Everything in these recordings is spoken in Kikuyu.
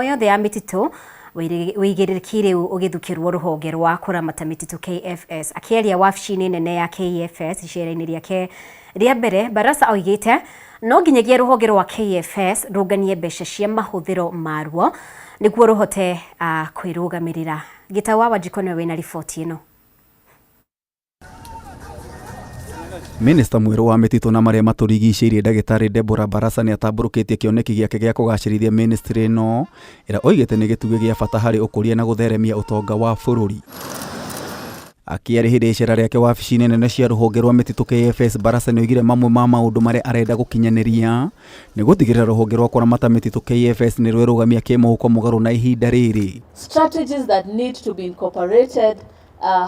Yothe ya mĩtitũ wĩigĩrĩrĩki rĩu ũgĩthukĩrwo rũhonge rwa kũramata mĩtitũ KFS. Akĩaria wabici-inĩ nene ya KFS icera-inĩ rĩake rĩa mbere, Barasa oigĩte no nginyagia rũhonge rwa KFS rũnganie mbeca cia mahũthĩro maruo nĩguo rũhote kwĩrũgamĩrĩra. Gĩtau wa Wanjikũ nĩwe wĩna riboti ĩno. Minista mwerũ wa mĩtitũ na marĩa matũrigicĩirie ndagĩtarĩ Deborah Barasa nĩ atambũrũkĩtie kĩoneki gĩake gĩa kũgacĩrithia ministry ĩno ĩrĩa oigĩte nĩ gĩtugĩ gĩa bata harĩ ũkũria na gũtheremia ũtonga wa bũrũri. Akĩaria hĩndĩ ya icera rĩake wabici-inĩ nene cia rũhonge rwa mĩtitũ KFS, Barasa nĩ oigire mamwe ma maũndũ marĩa arenda gũkinyanĩria nĩ gũtigĩrĩra rũhonge rwa kũramata mĩtitũ KFS nĩ rwerũgamia kĩmũhuko mũgarũ na ihinda rĩrĩ. Strategies that need to be incorporated,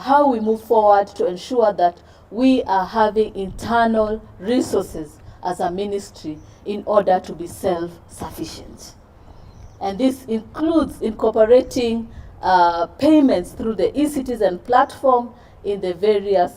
how we move forward to ensure that we are having internal resources as a ministry in order to be self-sufficient. And this includes incorporating payments through the e-citizen platform in the various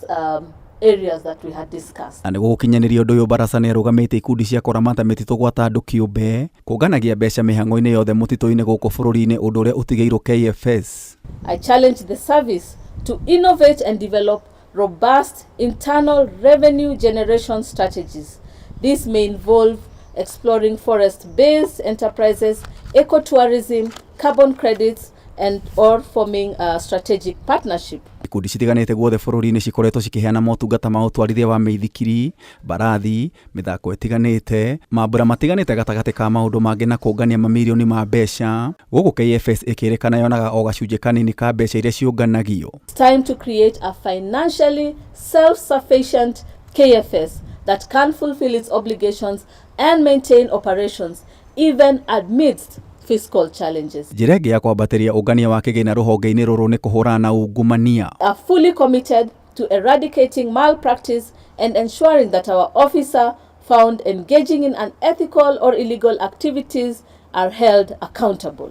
areas that we had discussed. Na nĩguo gũkinyanĩria ũndũ ũyũ, Barasa nĩ arũgamĩtie ikundi cia kũramata mĩtitũ gwata andũ kĩũmbe kũnganagia mbeca mĩhang'o-inĩ yothe mũtitũ-inĩ gũkũ bũrũri-inĩ, ũndũ ũrĩa ũtigĩirwo KFS. I challenge the service to innovate and develop robust internal revenue generation strategies. This may involve exploring forest-based enterprises, ecotourism, carbon credits, and or forming a strategic partnership. Ikundi citiganĩte guothe bũrũri-inĩ cikoretwo cikĩheana motungata ma ũtwarithia wa mĩithikiri, mbarathi, mĩthako ĩtiganĩte, mambura matiganĩte gatagatĩ ka maũndũ mangĩ na kũngania mamirioni ma mbeca. Gũkũ KFS ĩkĩrĩkana yonaga o gacunjĩ kanini ka mbeca iria ciũnganagio. It's time to create a financially self-sufficient KFS that can fulfill its obligations and maintain operations even amidst fiscal challenges. Njĩra ĩngĩ ya kwambatĩria ũngania wa kĩgĩna rũhonge-inĩ rũrũ nĩ kũhũrana na ungumania. Are fully committed to eradicating malpractice and ensuring that our officer found engaging in unethical or illegal activities are held accountable.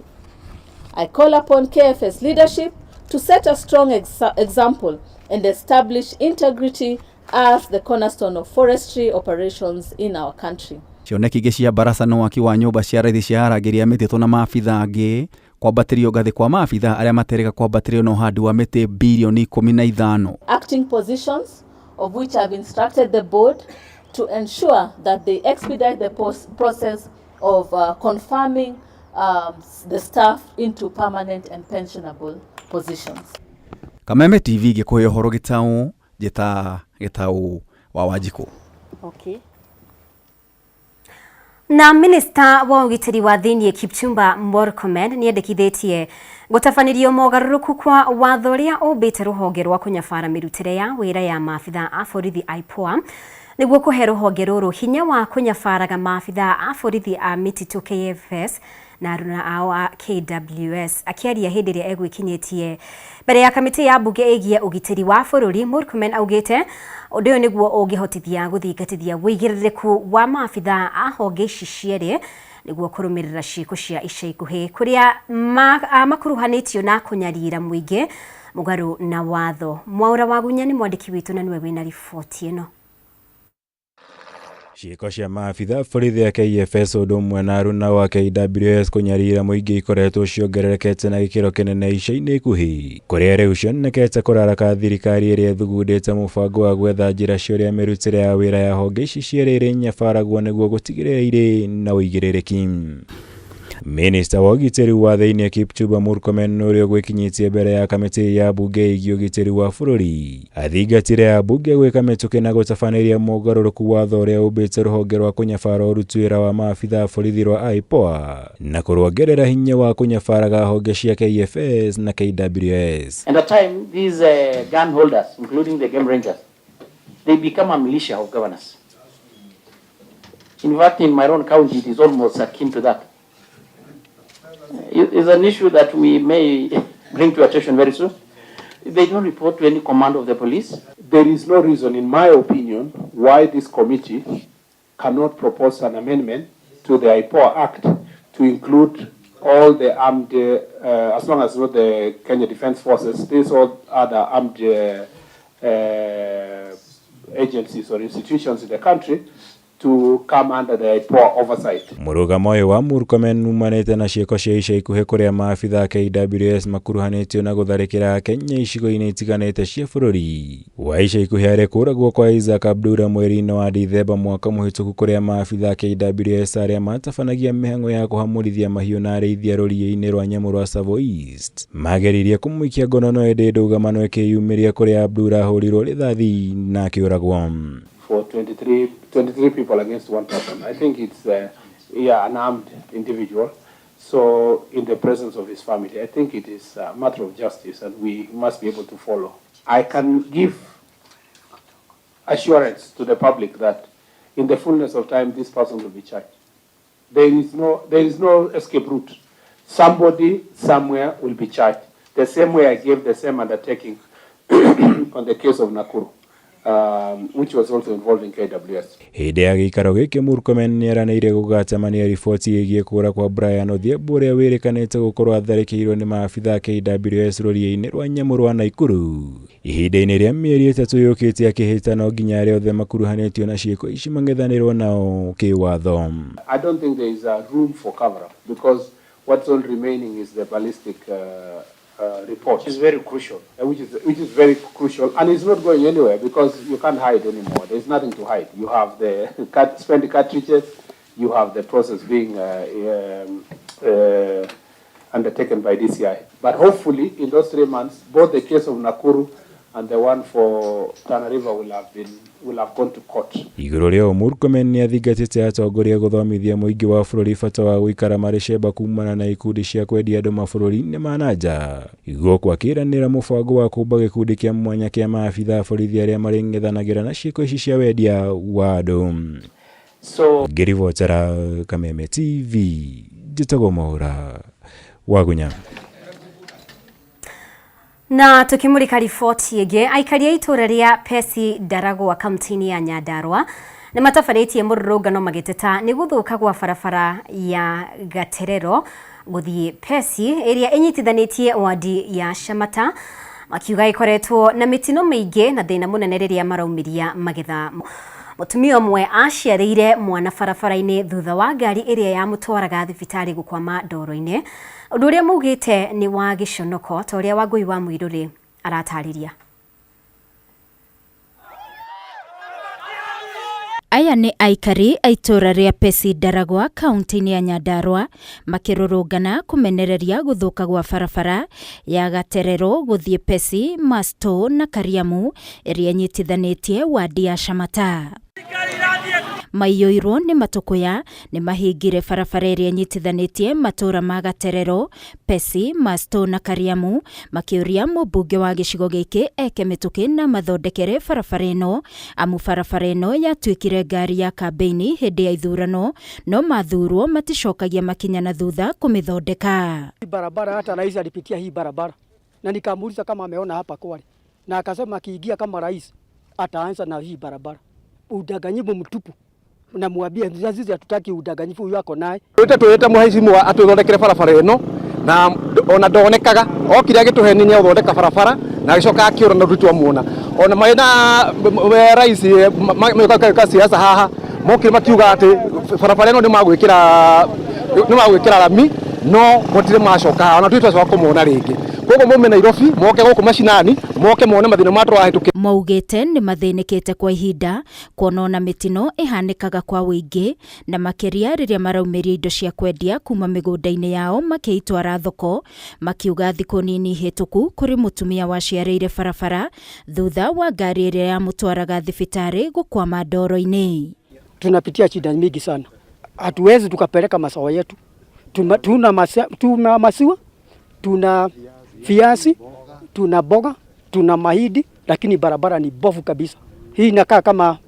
I call upon KFS leadership to set a strong example and establish integrity as the cornerstone of forestry operations in our country. Cioneki ingĩ cia Barasa nĩ waki wa nyũmba cia raithi cia arangĩri a mĩtitũ na maabitha angĩ, kwambatĩrio ngathĩ kwa maabitha arĩa materĩga kwambatĩrio na ũhandi wa mĩtĩ birioni 15. Acting positions, of which I've instructed the board to ensure that they expedite the process of confirming the staff into permanent and pensionable positions. Kameme TV gĩkũhe ũhoro gĩtaũ njĩta Gĩtaũ wa Wanjikũ. Okay. Na minista wa ũgitĩri wa thĩinĩ Kipchumba Murkomen nĩ endekithĩtie gũtabanĩrio mogarũrũku kwa watho ũrĩa ũmbĩte rũhonge rwa kũnyabara mĩrutĩre ya wĩra ya maabitha a borithi IPOA nĩguo kũhe rũhonge rũrũ hinya wa kũnyabaraga maabitha a borithi a mĩtitũ KFS na aruna ao a KWS. Akĩaria hĩndĩ ĩrĩa egwĩkinyĩtie mbere ya kamĩtĩ ya mbunge ĩgiĩ ũgitĩri wa bũrũri, Murkomen augĩte ũndũ ũyũ nĩguo ũngĩhotithia gũthingatithia wĩigĩrĩrĩku wa maabitha a honge ici cierĩ nĩguo kũrũmĩrĩra ciĩko cia ica ikuhĩ kũrĩa makuruhanĩtio na kũnyarira mũingĩ mũgarũ na watho. Mwaũra wa Gunya nĩ mwandĩki witũ na nĩwe wĩna riboti ĩno. Ciĩko cia maabitha borithi a KFS ũndũ ũmwe na aruna wa KWS kũnyarira mũingĩ ikoretwo ciongererekete na gĩkĩro kĩnene ica-inĩ ikuhĩ, kũrĩa rĩu cionekete kũraraka thirikari ĩrĩa ĩthugundĩte mũbango wa gwetha njĩra cia ũrĩa mĩrutĩre ya wĩra ya honge ici cierĩ ĩrĩ nyabaragwo nĩguo gũtigĩrĩra irĩ na ũigĩrĩrĩki. Minista wa ũgitĩri wa thĩinĩ Kipchumba Murkomen, ũrĩa ũgwĩkinyĩtie mbere ya kamĩtĩ ya mbunge ĩgiĩ ũgitĩri wa bũrũri, athingatire ambunge gwĩka mĩtũkĩ na gũtabanĩria mogarũrũku watho ũrĩa ũmbĩte rũhonge rwa kũnyabara ũruti wĩra wa maabitha a borithi rwa IPOA na kũrwongerera hinya wa kũnyabaraga honge cia KFS na KWS. And at time, these gun holders, including the game rangers, they become a militia of governors. In fact, in my own county, it is almost akin to that. It's an issue that we may bring to attention very soon. They don't report to any command of the police. There is no reason, in my opinion, why this committee cannot propose an amendment to the IPOA Act to include all the armed, as long as not the Kenya Defence Forces, these all other armed agencies or institutions in the country to come under the IPOA oversight. Mũrũgamo ũyũ wa Murkomen umanĩte na ciĩko cia ica ikuhĩ kũrĩa maabitha a KWS makuruhanĩtio na gũtharĩkĩra Akenya icigo-inĩ itiganĩte cia bũrũri. Wa ica ikuhĩ arĩ kũragwo kwa Isaac Abdura mweri-inĩ wa Dithemba mwaka mũhĩtũku kũrĩa maabitha a KWS arĩa matabanagia mĩhang'o ya kũhamũrithia mahiũ na arĩithia rũriĩ-inĩ rwa nyamũ rwa Tsavo East mageririe kũmũikia ngono no ĩndĩ ndũgamano ĩkĩyumĩria kũrĩa Abdura ahũrirwo rithathi na akĩũragwo. For 23 people against one person. I think it's yeah, an armed individual. So in the presence of his family, I think it is a matter of justice and we must be able to follow. I can give assurance to the public that in the fullness of time, this person will be charged. There is no escape route. Somebody somewhere will be charged. The same way I gave the same undertaking on the case of Nakuru, which was also involving KWS. Hĩndĩ ya gĩikaro gĩkĩ Murkomen nĩeranĩire gũgacemania riboti ĩgiĩ kũra kwa Brian Odhiambo ũrĩa wĩrĩkanĩte gũkorwo atharĩkĩirwo nĩ maabitha a KWS rũriĩ-inĩ rwa nyamũ rwa Naikuru ihinda-inĩ rĩa mĩeri 3 yũkĩte, akĩhĩta no nginya arĩa othe makuruhanĩtio na ciĩko ici mang'ethanĩrwo nao kĩwatho. I don't think there is a room for cover up because what's all remaining is the ballistic report. Which is very crucial. Which is very crucial, and it's not going anywhere because you can't hide anymore. There's nothing to hide. You have the spent cartridges, you have the process being undertaken by DCI. But hopefully, in those 3 months, both the case of Nakuru and the one for Tana River will have gone to court. Igũrũ rĩa ũũ, Murkomen nĩathingatĩte atongoria gũthomithia mũingĩ wa bũrũri bata wa gũikara marĩ cemba kumana na ikundi cia kwendia andũ mabũrũri-inĩ ma na nja, gũkũ akĩranĩra mũbango wa kũmba gĩkundi kĩa mwanya kĩa maabitha a borithi arĩa marĩng'ethanagĩra na ciĩko ici cia wendia wa andũ. So Ngĩribotera Kameme TV, njĩtagwo Mwaũra Wagunya. Na tukimulika riboti ĩngĩ, aikari a itũra rĩa Pesi Ndaragwa kaunti-inĩ ya Nyandarua nĩ matabanĩtie mũrũrũngano magĩteta nĩ gũthũka gwa barabara ya Gaterero gũthiĩ Pesi ĩrĩa ĩnyitithanĩtie wadi ya Shamata, makiuga ĩkoretwo na mĩtino mĩingĩ na thĩna mũnene rĩrĩa maraumĩria magetha. Mũtumia ũmwe aciarĩire mwana barabara-inĩ thutha wa ngari ĩrĩa yamũtwaraga thibitarĩ gũkwama ndoro-inĩ, ũndũ ũrĩa maugĩte nĩ wa gĩconoko, ta ũrĩa Wangũi wa Mũirũrĩ aratarĩria. Aya nĩ aikari a itũra rĩa Pesi Ndaragwa kaunti-inĩ ya Nyandarua makĩrũrũngana kũmenereria gũthũka gwa barabara ya Gaterero gũthiĩ Pesi, Masto na Kariamu ĩrĩa ĩnyitithanĩtie wadi ya Shamata. Maiyũirwo nĩ matũkũya nĩ mahingire barabara ĩrĩa ĩnyitithanĩtie matũra ma Gaterero, Pesi, Masto na Kariamu, makĩũria mũmbunge wa gĩcigo gĩkĩ eke mĩtũkĩ na mathondekere barabara ĩno, amu barabara ĩno yatuĩkire ngari ya kambĩini hĩndĩ ya ithurano, no mathurwo maticokagia makinya na thutha kũmĩthondeka. Hii barabara, hata rais alipitia hii barabara na nikamuuliza kama ameona hapa Kwale, na akasema akiingia kama rais ataanza na hii barabara. Udanganyifu mtupu, namwambia sisi hatutaki udanganyifu huyu ako naye. Twite twite muheshimiwa atuthondekere barabara ĩno na ona ndonekaga okire agĩtũhenia nĩ agũthondeka barabara na agĩcoka akĩũra na twamuona ona marĩ na rais ka siasa haha mokire makiuga atĩ barabara ĩno nĩ magwĩkĩra rami, no gũtirĩ macoka haha ona tũi twacoka kũmona rĩngĩ. Koguo maume Nairobi moke gũkũ macinani, moke mone mathĩna marĩa tũrahĩtũkĩra. Maugĩte nĩ mathĩnĩkĩte kwa ihinda kuona ona mĩtino ĩhanĩkaga kwa ũingĩ, na makĩria rĩrĩa maraumĩria indo cia kwendia kuma mĩgũnda-inĩ yao makĩitwara thoko. Makiuga thikũ nini hĩtũku kũrĩ mũtumia waciarĩire barabara thutha wa ngari ĩrĩa yamũtwaraga thibitarĩ gũkwama ndoro-inĩ. Tunapitia shida mingi sana, hatuwezi tukapeleka mazao yetu. Tuna maziwa, tuna viazi, tuna boga, tuna mahindi, lakini barabara ni bovu kabisa. Hii inakaa kama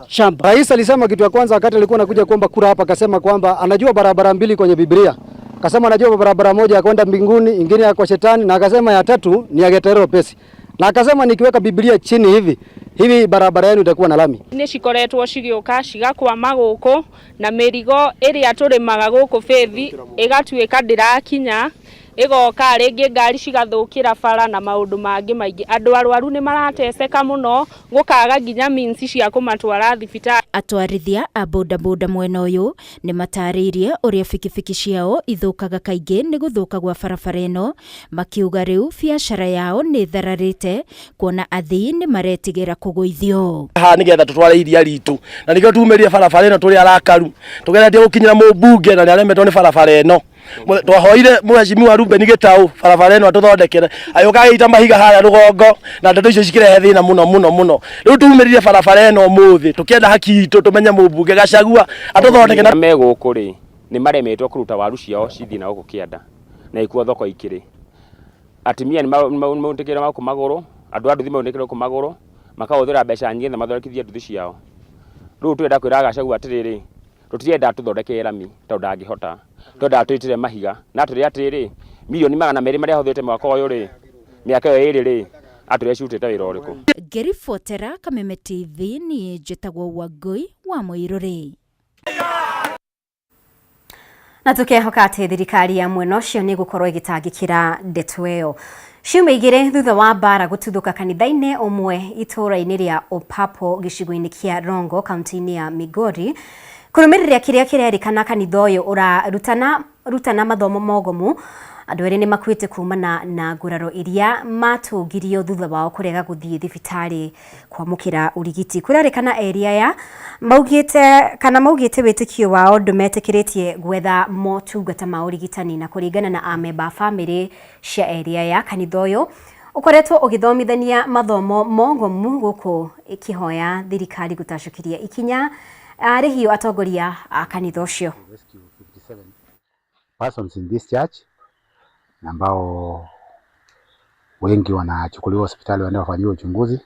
shamba. Rais alisema kitu ya kwanza wakati alikuwa anakuja kuomba kura hapa, akasema kwamba anajua barabara mbili kwenye Biblia. Akasema anajua barabara moja ya kwenda mbinguni, ingine ya kwa shetani, na akasema ya tatu ni ya Geterero Pesi. Na akasema nikiweka Biblia chini hivi hivi, barabara yenu itakuwa na lami. Nĩ cikoretwo cigĩũka cigakwama gũkũ na mĩrigo ĩrĩa tũrĩmaga gũkũ Faith ĩgatuĩka ndĩrakinya. Ĩgoka rĩngĩ ngari cigathũkĩra bara na maũndũ mangĩ maingĩ. Andũ arwaru nĩ marateceka mũno, gũkaga nginya means cia kũmatwara thibitarĩ. Atwarithia a bodaboda mwena ũyũ nĩ matarĩirie ũrĩa bikibiki ciao ithũkaga kaingĩ nĩ gũthũka gwa barabara ĩno, makiuga rĩu biacara yao nĩ ĩthararĩte kuona athii nĩ maretigĩra kũgũithio. Haha nigetha tutware iria ritu na nikio tumĩrire barabara ĩno tũrĩ arakaru tũgeretie gũkinyĩra mũmbunge na nĩaremetwo nĩ barabara ĩno. Twahoire mheshimiwa Ruben Gitau barabara ĩno atũthondekere, agĩũka agĩita mahiga harĩa rũgongo na ndeto icio cikĩrehe thĩna mũno mũno mũno. Rĩu tumĩrire barabara ĩno ũmũthĩ tũkĩenda haki itũ, tũmenye mũmbunge Gachagua atũthondeke na me gũkũ rĩ nĩ maremetwo kũruta waru ciao cithiĩ na gũkũ kĩanda na ikuo thoko ikĩrĩ. Atumia nĩ maunĩkĩre gũkũ magũrũ, andũ a nduthi maunĩkĩre gũkũ magũrũ, makahũthĩra mbeca nyingĩ nĩgetha mathondekithie nduthi ciao. Rĩu tũrenda kwĩra Gachagua atĩrĩrĩ, tũtirenda atũthondekere rami tondũ ndangĩhota, tũrenda atwĩtĩre mahiga na atwĩre atĩrĩrĩ, mirioni 200 marĩa ahũthĩrĩte mwaka ũyũ rĩ, mĩaka ĩyo ĩrĩ rĩ, atwĩre cirutĩte wĩra ũrĩkũ. Ngĩribotera Kameme TV niĩ njĩtagwo Wangũi wa Mũirũrĩ. Na tukehoka atĩ thirikari ya mwena ũcio nĩ ĩgũkorwo ĩgĩtangĩkĩra ndeto ĩyo. Ciumia igĩrĩ thutha wa mbara gũtuthũka kanitha-inĩ ũmwe itũũra-inĩ rĩa Opapo gĩcigo-inĩ kĩa Rongo kaunti-inĩ ya Migori, kũrũmĩrĩra kĩrĩa kĩrerĩkana kanitha ũyũ ũrarutana rutana mathomo mogomu, andũ erĩ nĩ makuĩte kumana na nguraro iria matũngirio thutha wao kũrega gũthiĩ thibitarĩ kwamũkĩra ũrigiti. Kũrerĩkana erĩ aya maugĩte kana maugĩte wĩtĩkio wao ndũmetĩkĩrĩtie gwetha motungata ma ũrigitani, na kũringana na amemba a bamĩrĩ cia erĩ aya, kanitha ũyũ ũkoretwo ũgĩthomithania mathomo mogomu gũkũ ĩkĩhoya thirikari gũtacũkĩria ikinya rĩhiũ atongoria a kanitha ũcio. Persons in this church ambao wengi wanachukuliwa hospitali waende wafanyiwe uchunguzi,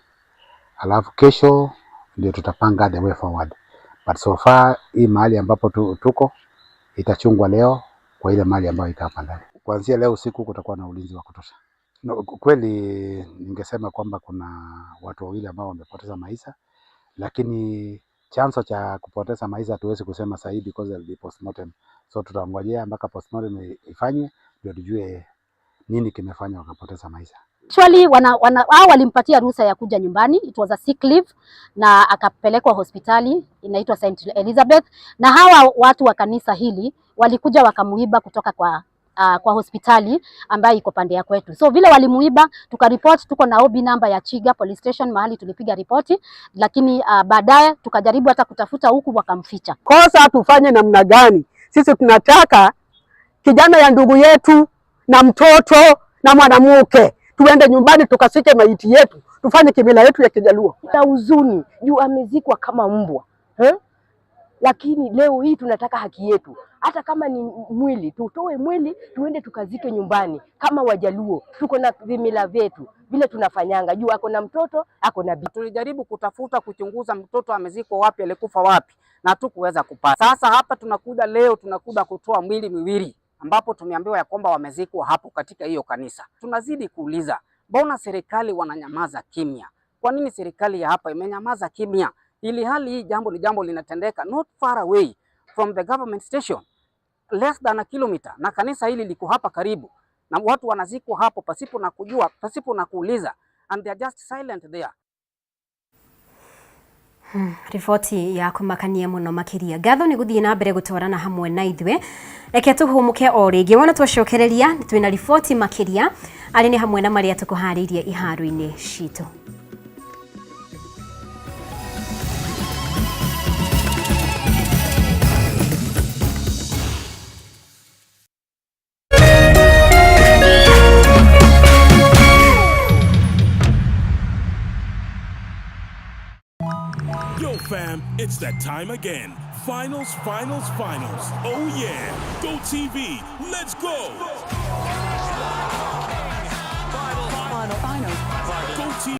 alafu kesho ndio tutapanga the way forward, but so far hii mahali ambapo tuko itachungwa leo kwa ile mali ambayo iko hapa ndani. Kuanzia leo usiku kutakuwa na ulinzi wa kutosha. No, kweli ningesema kwamba kuna watu wawili ambao wamepoteza maisha, lakini chanzo cha kupoteza maisha hatuwezi kusema sahihi because there will be postmortem. So tutangojea mpaka postmortem ifanywe ndio tujue nini kimefanya wakapoteza maisha. Actually hao walimpatia ruhusa ya kuja nyumbani, it was a sick leave, na akapelekwa hospitali inaitwa St Elizabeth, na hawa watu wa kanisa hili walikuja wakamuiba kutoka kwa hospitali ambayo iko pande ya kwetu. So vile walimuiba, tukaripoti, tuko na OB namba ya Chiga police station mahali tulipiga ripoti, lakini baadaye tukajaribu hata kutafuta huku wakamficha. Kosa tufanye namna gani? Sisi tunataka kijana ya ndugu yetu na mtoto na mwanamke tuende nyumbani tukasike maiti yetu, tufanye kimila yetu ya Kijaluo. Na huzuni juu amezikwa kama mbwa eh? Lakini leo hii tunataka haki yetu, hata kama ni mwili tutoe mwili tuende tukazike nyumbani kama Wajaluo. Tuko na vimila vyetu vile tunafanyanga, juu ako na mtoto ako na bibi. Tulijaribu kutafuta kuchunguza mtoto amezikwa wapi, alikufa wapi, na hatukuweza kupata. Sasa hapa tunakuja leo, tunakuja kutoa mwili miwili ambapo tumeambiwa ya kwamba wamezikwa hapo katika hiyo kanisa. Tunazidi kuuliza, mbona serikali wananyamaza kimya? Kwa nini serikali ya hapa imenyamaza kimya, ili hali hii jambo ni jambo linatendeka not far away from the government station, less than a kilometer, na kanisa hili liko hapa karibu, na watu wanazikwa hapo pasipo na kujua, pasipo na kuuliza, and they are just silent there. Riboti ya kumakania muno makiria. Ngatho nĩ gũthiĩ na mbere gũtwarana hamwe na ithuĩ. Reke tũhũmũke o rĩngĩ, wona twacokereria twĩna riboti makĩria arĩ nĩ hamwe na marĩa tũkũharĩirie iharo-inĩ citũ. Yo fam, it's that time again. Finals, finals, finals. Oh yeah. Go TV, let's go. Go TV.